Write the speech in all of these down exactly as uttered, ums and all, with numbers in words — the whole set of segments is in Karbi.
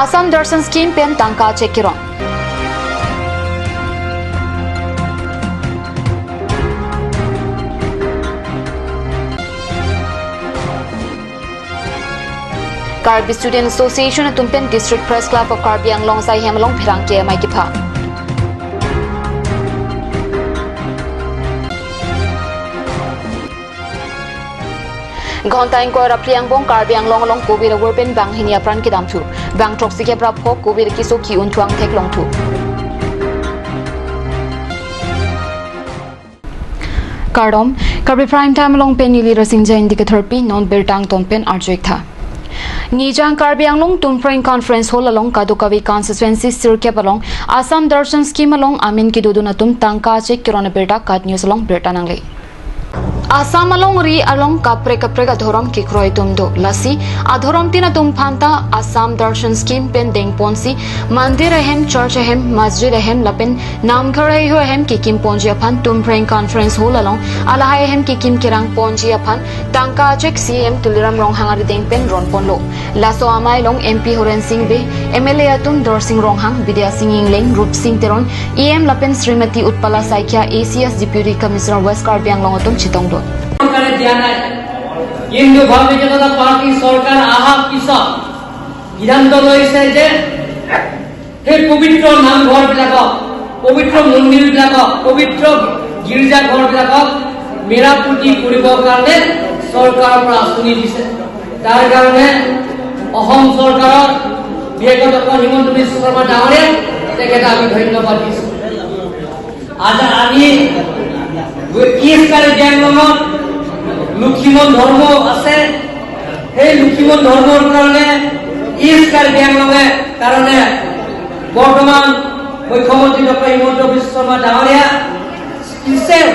Assam Darshan Scheme pen tangka achek keron. Karbi Student Association atum pen District Press Club of Karbi Anglong asai hem along pherangke amei kepha. Ghonta ingkoi ra phli angbong Karbi Anglong along Covid avur pen banghini apran kedamthu. Bang throksi kep ra pho Covid keso ki-un thuang theklongthu. Kardom, Karbi Prime Time along pen neli Rasing Jain diketherpi, non birta angton pen arju-ik tha. Nijang Karbi Anglong Tumpreng Conference Hall along kadokave constituency sirkep along Assam Darshan Scheme along amen kedodun atum tangka achek keron abirta KAT News along birta nangle. Assam alongri along kaprek kaprek adhorom kekroi atum do. Lasi adhorom tin atum aphanta Assam Darshan Scheme pen dengponsi mandir ahem, church ahem, masjid ahem lapen namghar heihui ahem kekim ponji aphan Tumpreng Conference Hall along alahai ahem kekim kerang ponji aphan tangka achek C E M Tuliram Ronghang arideng pen ron ponlo. Laso amei along M P Horen Sing Bey, M L A atum Darsing Ronghang, Bidya Sing Engleng, Rup Sing Teron, E M lapen Srimati Utpala Saikia, A C S Deputy Commissioner West Karbi Anglong atum chetongdun. চৰকাৰে দিয়া নাই, কিন্তু ভাৰতীয় জনতা পাৰ্টি চৰকাৰ অহাৰ পিছত সিদ্ধান্ত লৈছে যে সেই পবিত্ৰ নামঘৰবিলাকক, পবিত্ৰ মন্দিৰবিলাকক, পবিত্ৰ গীৰ্জাঘৰবিলাকক মেৰামতি কৰিবৰ কাৰণে চৰকাৰৰ পৰা আঁচনি দিছে। তাৰ কাৰণে অসম চৰকাৰৰ বিশেষকৈ ডক্টৰ হিমন্ত বিশ্ব শৰ্মা ডাঙৰীয়াক তেখেতে আমি ধন্যবাদ দিছোঁ। আজি আমি ইষ্ট কাৰ্বি আংলঙত লক্ষীমন ধৰ্ম আছে। সেই লক্ষীমন ধৰ্মৰ কাৰণে ইষ্ট কাৰ্বি আংলঙে কাৰণে বৰ্তমান মুখ্যমন্ত্ৰী ডক্টৰ হিমন্ত বিশ্ব শৰ্মা ডাঙৰীয়া স্পেচিয়েল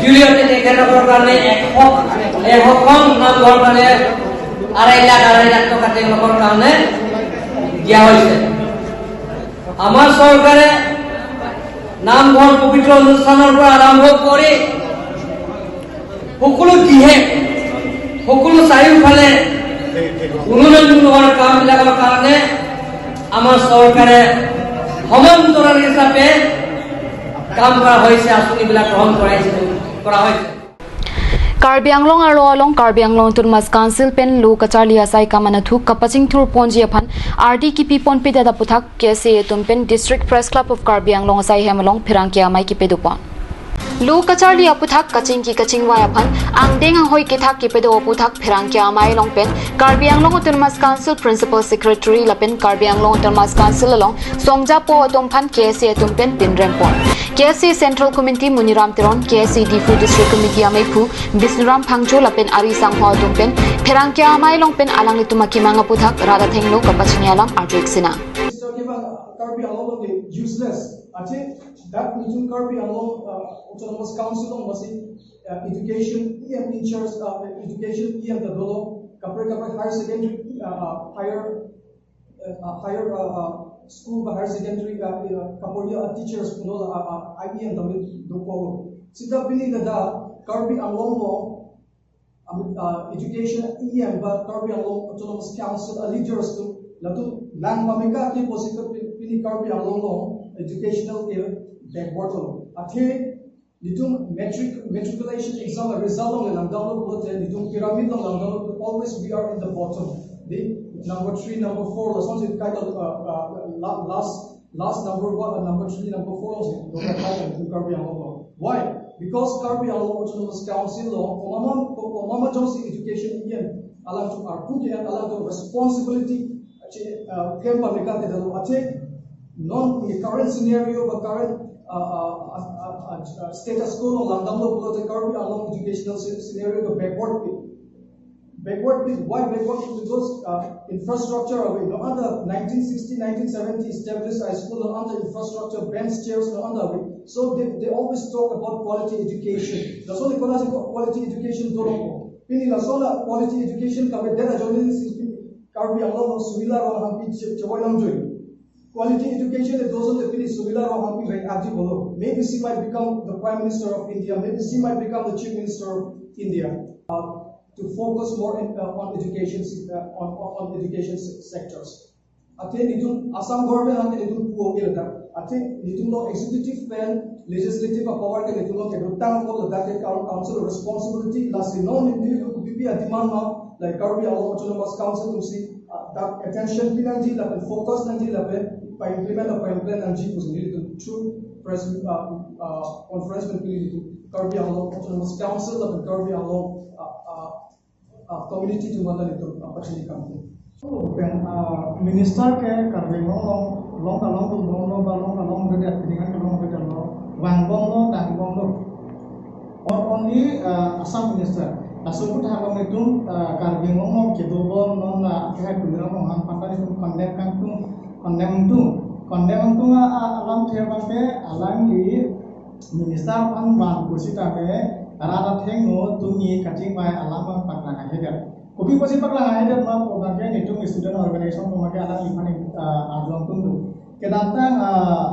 জৰিয়তে তেখেতসকলৰ কাৰণে এশ, এশখন নামঘৰ মানে আঢ়ৈ লাখ, আঢ়ৈ লাখ টকা তেওঁলোকৰ কাৰণে দিয়া হৈছে। আমাৰ চৰকাৰে নামঘৰ পবিত্ৰ অনুষ্ঠানৰ পৰা আৰম্ভ কৰি সকলো দিশে, সকলো চাৰিওফালে উন্নয়নমূলকৰ কামবিলাকৰ কাৰণে আমাৰ চৰকাৰে সমান্তৰাল হিচাপে কাম কৰা হৈছে, আঁচনিবিলাক গ্ৰহণ কৰাইছে, কৰা হৈছে। Karbi Anglong arlo along Karbi Anglong Autonomous Council pen lo kacharli asai kam anatthu kapachingthur ponji aphan ardi kepi ponpedet aputhak K S A atum pen District Press Club of Karbi Anglong asai hem along pherangke amei kepadopon. Lo kacharli aputhak kachingki kachingvai aphan angdeng anghoi kethak kepadop aputhak pherangke amei along pen Karbi Anglong Autonomous Council Principal Secretary lapen Karbi Anglong Autonomous Council along songjapo atum aphan K S A atum pen pinrempon. K S A Central Committee Muniram Teron, K S A Diphu District Committee ameiphu Bisnuram Phangcho lapen ari sangho atum pen pherangke amei along pen alanglitum akemang aputhak rat athengno kapachini alam arju-ik sinang. Karbi Anglong along useless. Athe dak nelitum Karbi Anglong, uh, Autonomous Council along masi, uh, education E M in charge, uh, education E M ta dolo, kaprek kaprek higher secondary, uh, uh, higher, uh, uh, higher, uh, uh, school ba higher secondary, uh, uh, kaporia, uh, teachers pulo, uh, uh, I E M ta dolo. Sita pini ladak Karbi Anglong along Amit, uh, education E M ba Karbi Anglong Autonomous Council a leaders atum latum lang pameka ke pusi ke pi-, pini Karbi Anglong along educational ke backward lo. Athe nelitum matric, matriculation exam result along langdamlo pulote nelitum pyramid along langdamlo, always we are in the bottom. The number three, number four, lasonsi kaita, uh, uh, la-, last last number one, uh, number three, number four alongsi, local government in Karbi Anglong along. Why? Because Karbi Anglong Autonomous Council along, komat ma, ko-, komat ma jongsi education E M alangtum arpu ke, alangtum responsibility, uh, klem pameka ke dolo. Athe non in the current scenario, the current, uh, uh, uh, uh, uh, uh, status quo along langdamlo pulote Karbi Anglong educational sce-, scenario ke backward pit. Backward pit, why backward pit? Because, uh, infrastructure ave. No anta nineteen sixty, nineteen seventy established high school, no anta infrastructure, bench, chairs, no anta ave. So they, they always talk about quality education. Laso adim pen laso quality education dolo. Pini laso la quality education kavedet ajoine si Karbi Anglong Sumila Ronghangpi che-, chevoi lam joi. Quality education e doson le pini Sumila Ronghangpi reng aji bolo. Maybe she might become the Prime Minister of India. Maybe she might become the Chief Minister of India. Uh, to focus more in, uh, on education, uh, on, on, on education se-, sectors. Athe nelitum Assam government aphan ke nelitum pu-o ke ladak. Athe nelitum lo executive pen legislative power ke nelitum lo kedo tangkok ladak ke council responsibility, lasi non nelitum kopi pi a-demand ma, like Karbi Anglong Autonomous Council atumsi, ah, dak attention pinangji lapen focus nangji lapen pa-implement, pa-implement nangji pusi nelitum through press, ah, ah, conference pen nelitum Karbi Anglong Autonomous Council lapen Karbi Anglong, ah, ah, ah, community atum aphan nelitum, ah, pachini kangtung. Pen, ah, minister ke Karbi Anglong along, along along atum along lo, ba along along atum adet, pining an along atum lo, vangbomlo, dangbomlo. Not only, ah, Assam minister. Laso ahut ha nelitum, ah, Karbi Anglong along kedo bom non la, ah, kehai Tuliram Ronghang aphan ta nelitum condemn kangtung, condemn tung, condemn tung, ah, ah, alamthe abang ke alangli minister aphan van pusitame rat athengno tumi kachingvai alam abang paklang ahedet. Kopi pusi paklang ahedet ma pu abang ke nelitum student organization pu abang ke alangliphan, ah, arjulong tung do. Kedamtang, ah,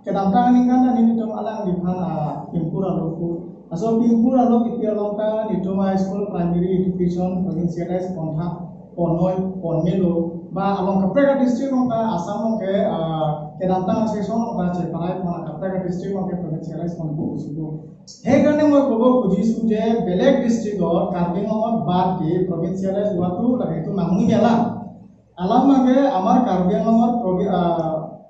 kedamtang aningkan ta nelitum alangliphan, ah, Pimpur along pu. Laso Pimpur along kipi along ta nelitum high school, primary education, provincialize pontha, ponnoi, ponmelo, ba along kaprek a-district along ta Assam along ke, ah, kedamtang a-session along ta cheparai pon kaprek a-district along ke provincialize ponpo pusi pu. He karne moi kobo khujisi je belek district along Karbi Anglong abang bad di provincialize hua tu lagi tu nangmung alam. Alam abang ke amar Karbi Anglong along provi-, ah,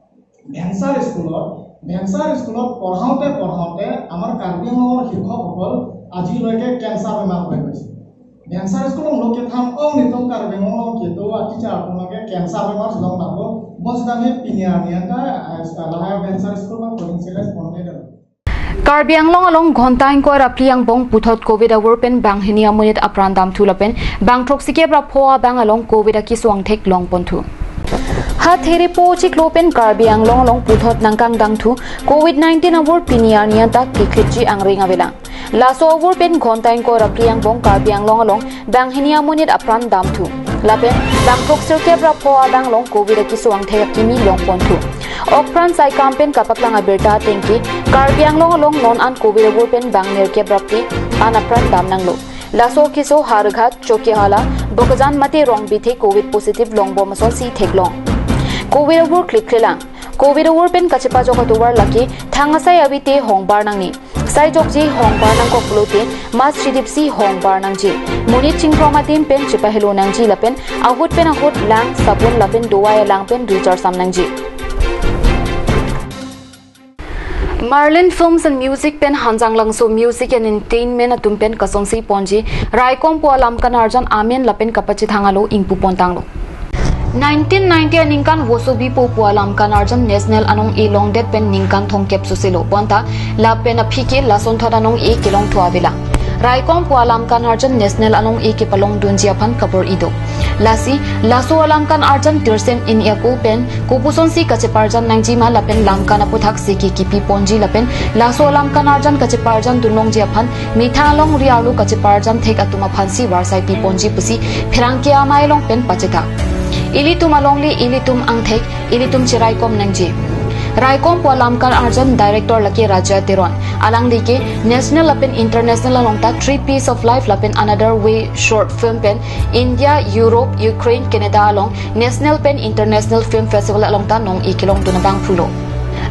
Bhensar school along, Bhensar school along porhaute porhaute amar Karbi Anglong along shikhok okol aji loike cancer bemar hoi goi ase. Bhensar school along lo kethan ong nelitum Karbi Anglong along kedo a-teacher atum abang ke cancer bemar si long tanglo. Bonsitame pini arni an ta, ah, lahai Bhensar school abang provincialize ponle do. Karbi Anglong along ghonta ingkoi ra phli angbong puthot covid avur pen banghini amonit apran damthu lapen bang throksi kep ra pho abang along covid akeso angthek longponthu. Ha Therepo chiklo pen Karbi Anglong along puthot nangkangdangthu covid nineteen avur pini arni an ta kekhripji angreng avelang. Laso avur pen ghonta ingkoi ra phli angbong Karbi Anglong along banghini amonit apran damthu. Lapen bang throksi kep ra pho abang along covid akeso angthek akimi longponthu. Okpran saikam pen kapaklang abirta ateng ke Karbi Anglong along non an covid avur pen bang nerkep ra phli an apran damnanglo. Laso akeso Howraghat, Chokihola, Bokajan mate Rongbethe covid positive longbom asonsi theklong. Covid avur kliklelang. Covid avur pen kachepajok atovar lake thang asai avite hongbar nangne. Sai jokji hongbar nangkok pulote mask chidipsi hongbar nangji. Monit chingthrom adim pen chepahelo nangji lapen ahut pen ahut lang, sabun lapen dowai alang pen richarsam nangji. Marlin Films and Music pen Hanjanglangso Music and Entertainment atum pen kasonsi ponji Raikom pu alamkan arjan amen lapen kapachethang alo ingpu pontanglo. Nineteen ninety aningkan Vosobi po pu alamkan arjan national anong-e longdet pen ningkan thomkep soselo bonta lapen aphi ke lasonthot anong-e kelongthu avelang. Raikom pu alamkan arjan national anong-e kepalongdunji aphan kabor-i do. Lasi laso alamkan arjan tirsem in-e ako pen kopusonsi kacheparjan nangji ma lapen lamkan aputhak seke kipi ponji lapen laso alamkan arjan kacheparjan dunlongji aphan methang alongri arlo kacheparjan thek atum aphansi varsai pi ponji pusi pherangke amei along pen pachethang. Ilitum alongle ilitum angthek, ilitum cheraikom nangji. Raikom pu alamkan arjan director lake Raja Teron. Alangli ke national lapen international along ta Three Piece of Life lapen Another Way short film pen India, Europe, Ukraine, Canada along national pen international film festival along ta nong-e kelongdun abangphulo.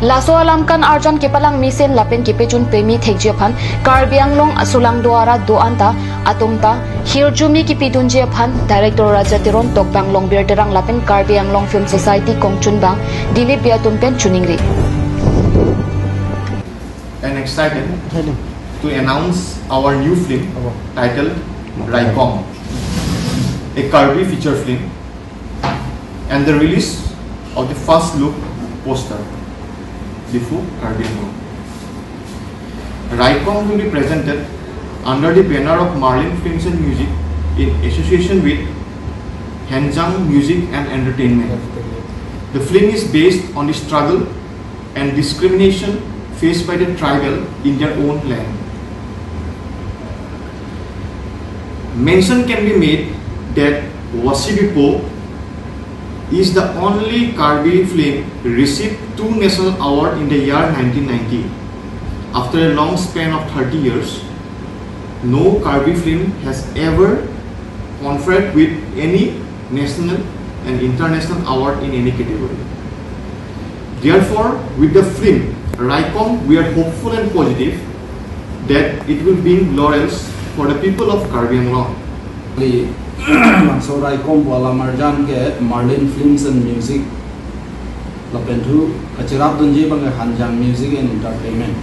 Laso alamkan arjan kepalang mesen lapen kepechun pemi thekji aphan Karbi Anglong asulang do ara do-an ta atum ta hirjume kipidunji aphan Director Raja Teron tokbang Longbir Terang lapen Karbi Anglong Film Society kongchunbang Dilip Bey atum pen choningri. And excited to announce our new film titled Raikom, a Karbi feature film, and the release of the first look poster. Diphu, Karbi Anglong. Raikom will be presented under the banner of Marlin Films and Music in association with Hanjang Music and Entertainment. The film is based on the struggle and discrimination faced by the tribal in their own land. Mention can be made that Wasibipo is the only Karbi film received two national award in the year nineteen ninety. After a long span of thirty years, no Karbi film has ever conferred with any national an international award in any category. Therefore, with the film Raikom, we are hopeful and positive that it will bring laurels for the people of Karbi Anglong. Li bangso Raikom pu alam arjan ke Marlin Films and Music lapen thu kachirap dunji abang ke Hanjang Music and Entertainment.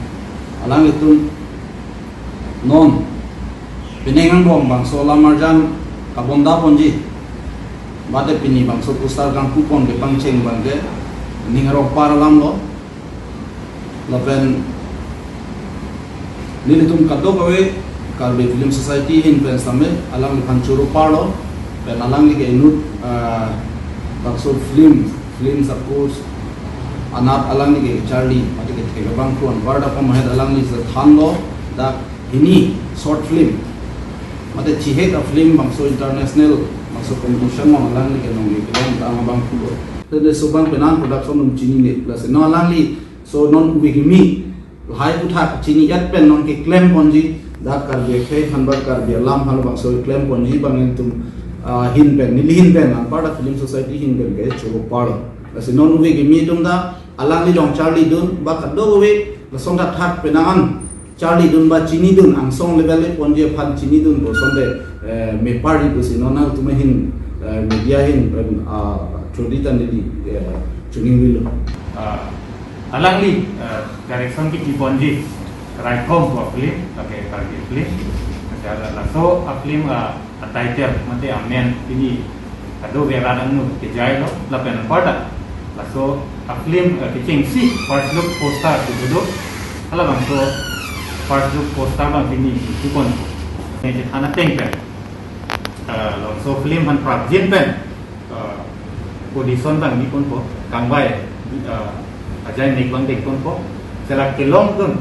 Alanglitum non penang angbong bangso alam arjan kabonda ponji, bade pini bangso poster kangpu pon ke pangcheng abang ke ning arong par alam lo. Lapen nelitum kadokave Karbi Film Society ahin pen sitame alangliphan choro parlo, pen alangli ke inut, ah, bangso film, film suppose anat alangli ke charli mate kethek abang kruan bar dak pamahet alangli sethan lo, dak hini short film mate chihek a-film bangso international bangso competition along alangli ke nongkeklem tang abang pulo. Tele so abang penang production atum chinine, plus non alangli so non ove kimi lahai aputhak chini-et pen non keklem ponji, dak Karbi akhei aphan ba Karbi alam aphan bangso keklem ponji abang nelitum, ah, ahin pen, neli ahin pen, anparta Film Society ahin pen ke choro parlo. Lasi non ove kimi atum ta alangli along charli dun ba kadokave lason thakthak penang an charli dun ba chini dun, angsong level le ponji aphan chini dun pu asonte, eh, mepar di pusi non nangtum ahin, eh, media ahin pen, ah, chodi tan di, eh, chuning bilo. Ah, alangli, eh, direction kepi ponji Raikom pu film, lake Karbi film. Laso a-film, ah, a-title mate amen pini kadokave arat angno kejai lo, lapen anparta laso a-film, eh, kechengsi first look poster kedo, halabangso first look poster abang pini ingpu pon. Ne chethan ateng pen, eh, labangso film aphan prapjin pen, eh, audition abang bi ponpo, kangvai, eh, ajai mek abang dek ponpo. Sela kelong dun,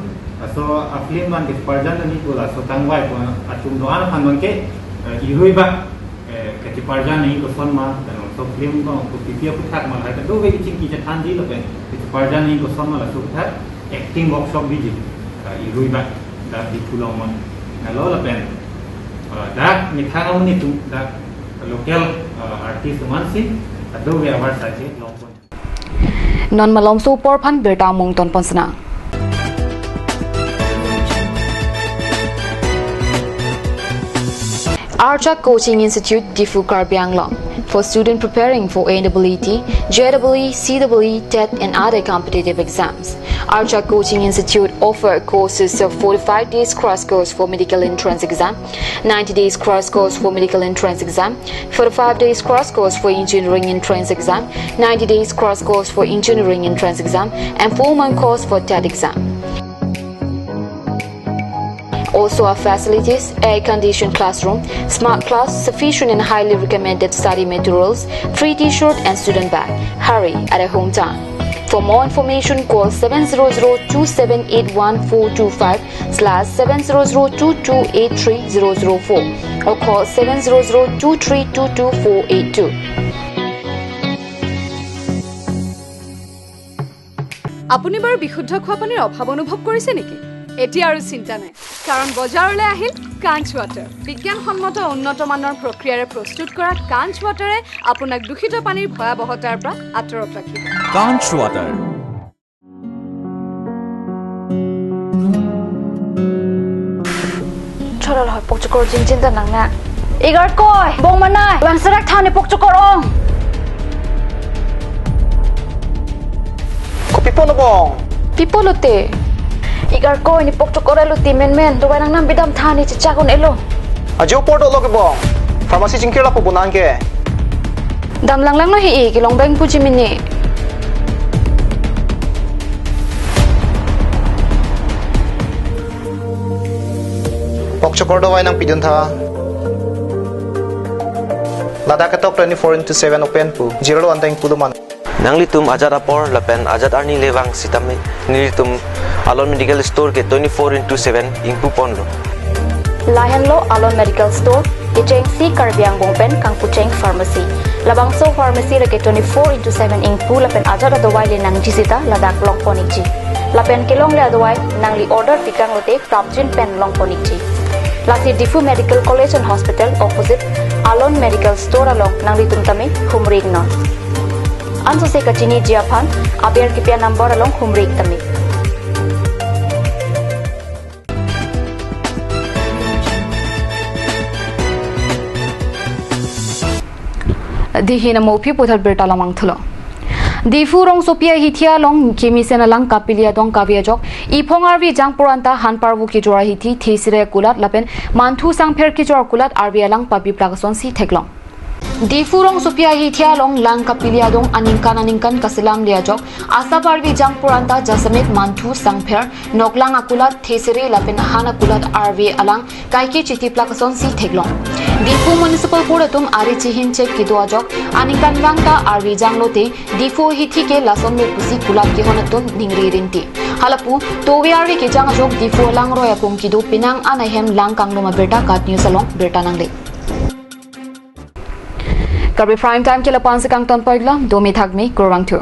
laso a-film abang keparjan ni pu laso kangvai pu atum do-an aphan abang ke, eh, irui bak, eh, keparjan ni koson ma, dan laso film abang kopi aputhak ma, lahai kadokave kechingki chethan di lapen keparjan ni koson ma laso aputhak acting workshop biji, eh, irui bak dak Diphu along ma. Nalo lapen, eh, dak methang amonit atum, dak local, eh, artist atum ansi kadokave avar saje longpon. Non malomso apor aphan birta mungton pon sena. Archak Coaching Institute, Diphu, Karbi Anglong, for student preparing for N E E, J E E, C E E, TET and other competitive exams. Archak Coaching Institute offer courses of forty-five days crash course for medical entrance exam, ninety days crash course for medical entrance exam, forty-five days crash course for engineering entrance exam, ninety days crash course for engineering entrance exam, and four-month course for TET exam. Also, our facilities: air-conditioned classroom, smart class, sufficient and highly recommended study materials, free T-shirt and student bag. Hurry at a home time. For more information, call seven zero zero two seven eight one four two five slash seven zero zero two two eight three zero zero four or call seven zero zero two three two two four eight two. আপুনি বাৰু বিশুদ্ধ খোৱা পানীৰ অভাৱ অনুভৱ কৰিছে নেকি? এতিয়া আৰু চিন্তা নাই, কাৰণ বজাৰলৈ আহিল কাঞ্চ ৱাটাৰ। বিজ্ঞানসন্মত উন্নত মানৰ প্ৰক্ৰিয়াৰে প্ৰস্তুত কৰা কাঞ্চ ৱাটাৰে আপোনাক দূষিত পানীৰ ভয়াৱহতাৰ পৰা আঁতৰত ৰাখিব। Kanch Water. Chorol hoi pokchokor jinjin ta nang na. Igarkoi, bong manai, bang serak thani pokchokor ong. Kopi pon bong? Pi pulote? Igarkoi, ne pokchokor elo ti menmen, dawai nangnam bidam thani chechak un-elo. Ajo apor dolo ke bong. Pharmacy chingkir lapu bonang ke. Dam langlanglo he-i, kelong beng puji mini. Pokchokor dawai nangpidun tha. Ladak ketok twenty-four into seven open pu. Jirlo anteng pulo man. Nanglitum ajat apor lapen ajat arni le vang sitame nelitum Alon Medical Store ke twenty-four into seven ingpu ponlo. Lahenlo Alon Medical Store, kechengsi Karbi angbong pen kangpucheng pharmacy. Labangso pharmacy lake twenty-four into seven ingpu lapen ajat adawai le nangji sita ladak long pon ikji. Lapen kelongle adawai nangli order pikang lote prapjin pen long pon ikji. Lasi Diphu Medical College and Hospital, opposite Alon Medical Store along nanglitum tame humri iknon. Ansose kachiniji aphan aber kipi anumber along humri ik tame. Dei hin amo aphi puthot birta lamang thulo. Diphu rongsopi ahithi along kemesen alang kapili adong kave ajok iphong arve jangpur anta han parvo kejor ahithi Thesere akulat lapen Manthu Sangpher kejor akulat arve alang pabiplak asonsi theklong. Diphu rongsopi ahithi along lang kapili adong aningkan aningkan kaselam le ajok asap arve jangpur anta jasemet Manthu Sangpher, noklang akulat, Thesere lapen han akulat arve alang kaike chitiplak asonsi theklong. Diphu Municipal Board atum ari chihin chek kedo ajok aningkanvang ta arve janglote Diphu ahithi ke lason me pusi kulat kehon atum ningri rinti. Halapu tove arve kejang ajok Diphu alangroi akung kedo penang an ahem lang kanglum abirta KAT News along birta nangle. Karbi Prime Time ke lapu-ansi kangton poiklo, domi thakmi, kurvangthu.